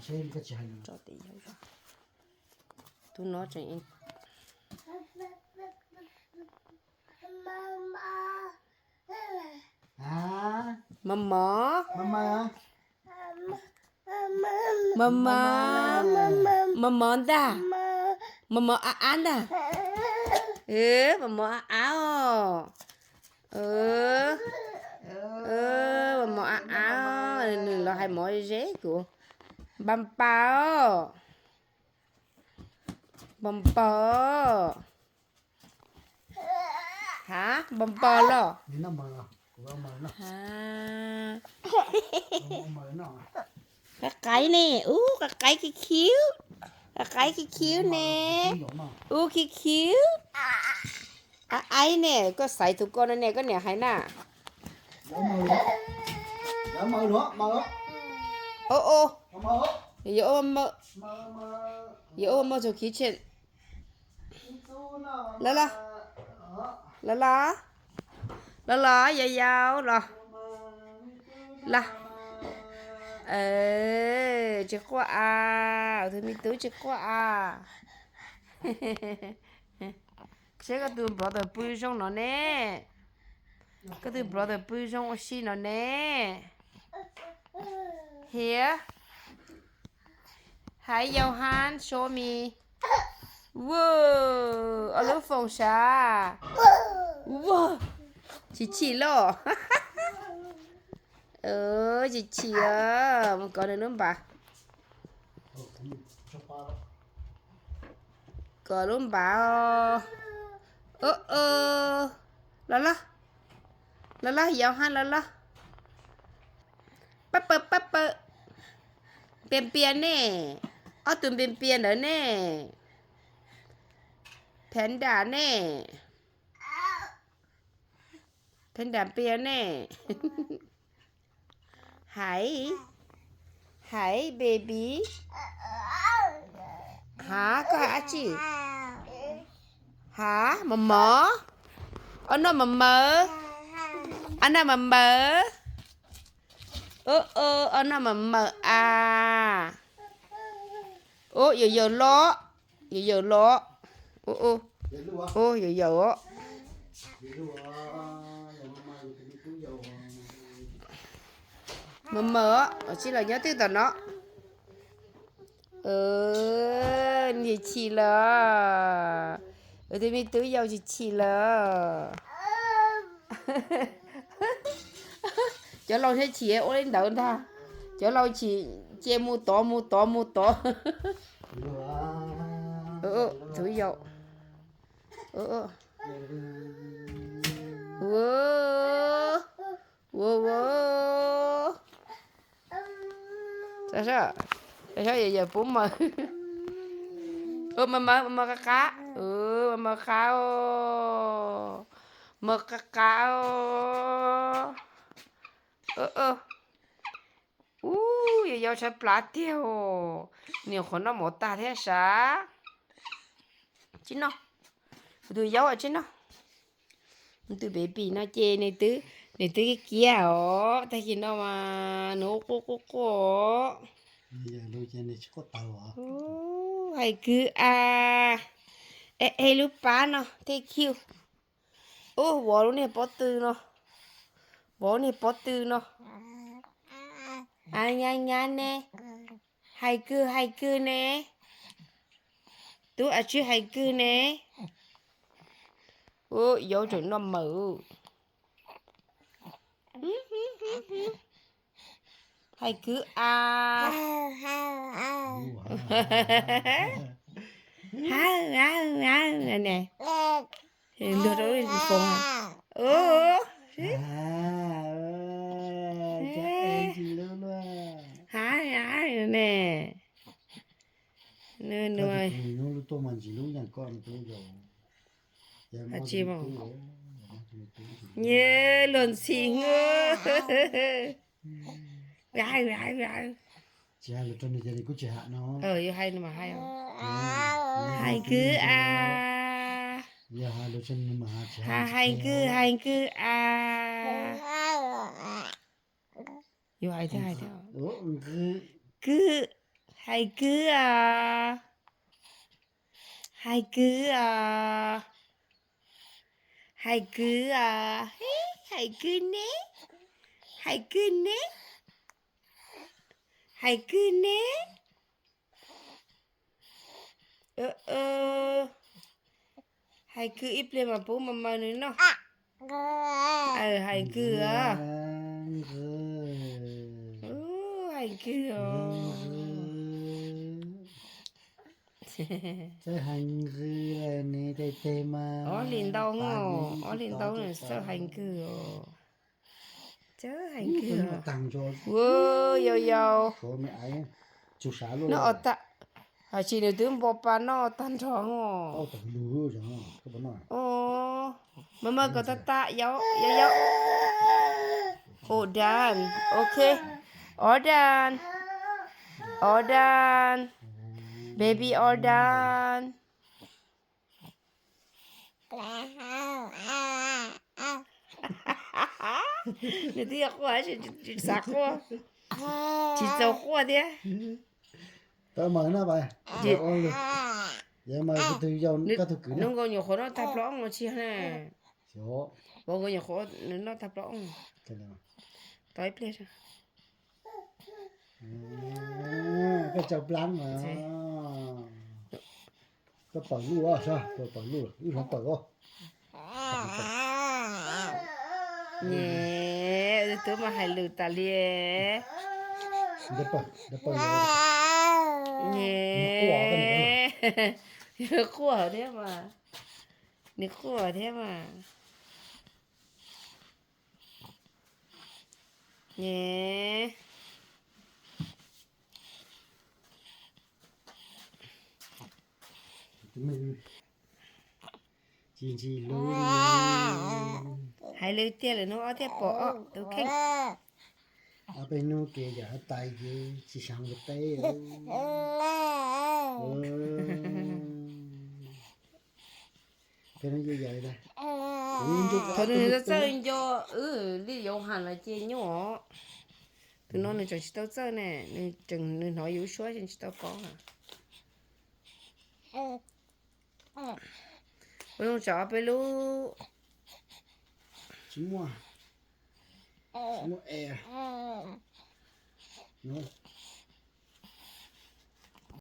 Chen ka chen. Cho ti yo yo. Tu no chen in. Mama. Ha? Mama. Mama. Mama. Mama. Mama da. Mama a a da. Ơ, mama a a ô. Ơ. Ơ, mama a a ô. Nư lo hai mama je ku. Bam pa ô. Bam pa. Ha? Bam pa lo. ນີ້ນະ ມາ ກູວ່າມານະ ຫາ ມານະ ກະໄກ່ນີ້ ອູ້ ກະໄກ່ຄິ້ວໆ ກະໄກ່ຄິ້ວໆ ນີ້ ອູ້ ຄິ້ວໆ ອາໄອແນ່ ກໍໃສ່ທຸກຄົນແນ່ ກໍແນວໃຫ້ນະ ມາເນາະ ມາເນາະ ໂອ້ ໂອ້ ມາເນາະ ໂອ້ ມາ ມາ ໂອ້ ມາໂຈຄິເຊັນ ລາລາ ລາລາ ລາລາ ຢາວໆ ລາ ລາ ເອີ ຈິກວາອາ ເທມີຕູ້ຈິກວາອາ ເຊກະຕູນບຣອເຕີປືຊົງເນາະແນ່ ກະຕູນບຣອເຕີປືຊົງໂອຊິເນາະແນ່ ເຮຍ Hi Johan, show me. Wow, a lo fong sha. Wow, chi chi lo. Ơ, chi chi ơ, mă có nă num ba. Có lum ba. Ơ ơ. Lo lo. Lo lo, Johan lo lo. ປະເປີ ປະເປີ ປຽນປຽນແນ່ ອອກຕຸນປຽນປຽນເດີແນ່ ແພນດາແນ່ ແພນດາປຽນແນ່ ໄຮ ໄຮເບບີ ຫາກໍອາຈິ ຫາໝໍ ໝໍ ເອີ ໜໍ ໝໍ ໝໍ ເອີ ເອີ ເອີ ໜໍ ໝໍ ອາ ໂອ້ ເຢີໆ ເລາະ ເຢີໆ ເລາະ ໂອ້ ໂອ້ ເຢີໆ ເລາະ ໝໍ ໝໍ ອາຈິ ລະຍອດຕື່ນຕອນເນາະ ເອີ ນີ້ຊິລະ ເອີ ເດມີຕູ້ຢາວຊິຊິລະ ເຈົ້າລອງເຮັດຊິໂອເລັນເດີນທາ ເຈົ້າລອງຊິເຈໝູຕໍ່ ໝູຕໍ່ ໝູຕໍ່ ເອີ ເອີ ຕູ້ຢາວ ເອີ ເອີ ເອີ ໂວໂວ ຊາຊາ ຊາຊາ ຢ່າ ຢ່າປຸ້ມມາ ເອີ ມາ ມາ ມາກະກະ ເອີ ມາ ມາກະໂອ ມາກະກະໂອ ເອີ ເອີ ອູ້ ຢາວໆ ຊະປລາຕຽວ ໜຽວຂອນນອກໝໍຕາແທ້ຊາ ຈິນເນາະ ດູຢາວອະຈິນເນາະ ມັນຕູເບບີເນາະເຈ ໃນຕື້ ໃນຕື້ກຽວ ແຕ່ກິນອອກມາໂນໂກໂກໂກ ໂອ້ ໄຮກືອາ ເອ ເອ ລູກປ້າເນາະ ເທຄິວ ໂອ້ ວໍລູກນີ້ປອດຕື່ເນາະ ວໍລູກນີ້ປອດຕື່ເນາະ ອາຍາຍາແນ່ ໄຮກື ໄຮກືແນ່ ຕູອາຈື່ ໄຮກືແນ່ ໂອ້ ຢາວຈົນນ້ຳເໝີ ໄຮກືອາ ຮາວ ຮາວ ຮາວ ນັ້ນແຫຼະ ເຫັນລົດເອົາເປັນຟອງ ໂອ້ ຮາວ ເອີ ຈະເອັນຈິໂລລະ ຮາວ ຮາວ ນັ້ນແຫຼະ ເນີ່ນ ໂຕມັນຈິລູກຫຍັງກ່ອນໂຕຢາວ ອາຈິບອກ ເຍ ຫຼົ່ນຊິງ ເອີ ຢາຍ ຢາຍ ຢາຍ ຈະໃຫ້ໂຕນີ້ຈະໄດ້ກູຈະຫະເນາະ ເອີ ຢູ່ໃຫ້ນະມາໃຫ້ ໄຮກືອາ ຢ່າຫາໂຕຊັ້ນມາຫາຈະ ຫາ ໄຮກື ໄຮກືອາ.有，还在，还在。哦，嗯，គឺ គឺ 海哥啊，海哥啊，海哥啊，嘿，海哥呢？海哥呢？海哥呢？ ເອີ ເອີ ໄຫກືອີ່ເປຍມາປູມາມານີ້ເນາະ ເອີ ໄຫກືອະ ໂອ້ ໄຫກືອະ ໃຊ້ໄຫກືແລ້ວນີ້ເຕມາ ອໍ ລິນເຕົາຫໍ ອໍ ລິນເຕົານີ້ໃຊ້ໄຫກື ເຈີໄຫເກີ ເວີ ເຍົາໆ ໂຊແມ່ໄອຈູສາໂລ ນອຕະ ຫາຊິນະຕື່ມບໍ່ປານອຕັນທອງ ໂອ້ ມາມາກໍຕະຕະ ເຍົາໆ ໂອດານ ໂອເຄ ອອດານ ອອດານ ເບບີອອດານ. 你这个货还是，是，是啥货？是走货的？等忙那吧，这，也买个都要，你，那个牛河那大不了我去呢。行。我跟牛河那大不了。真的吗？到一边去。 ອືມ ກໍເຈົ້າບລັງ ເຈົ້າເປີດລູກ ເຈົ້າເປີດລູກ ລູກເປີດບໍ່ ແນ່ ເອີ ໂຕມາໃຫ້ລູກຕາເລຍ ດຽວເປີດ ດຽວເປີດ ແນ່ ນີ້ຂົວເດ້ມາ ນີ້ຂົວເດ້ມາ. ແນ່ ຈີຈີລູ ໃຫ້ເລີຍເຕຍເລີຍເນາະ ເອົາແຕ່ປອກອອກ ໂອເຄ ເອົາໄປນູເກ ຢ່າໃຫ້ຕາຍເກ ຊິສັງບໍ່ເຕ ເອີ. ເພິ່ນໃຫຍ່ໆ ເດ້ ເອີ ເພິ່ນເຈົ້າເຈົ້າ ເອີ ລິດໂຍຮັນລະເຈໂຍ ໂຕນ້ອຍຈັ່ງຊິເຕົ້າເຈີແນ່ ຈັ່ງໜ້ອຍຢູ່ຊ່ວຍຈັ່ງຊິເຕົ້າກອງ ເພິ່ນຈະເອົາໄປລູກ ຊິມົວ ຊິມົວແອ ເນາະ.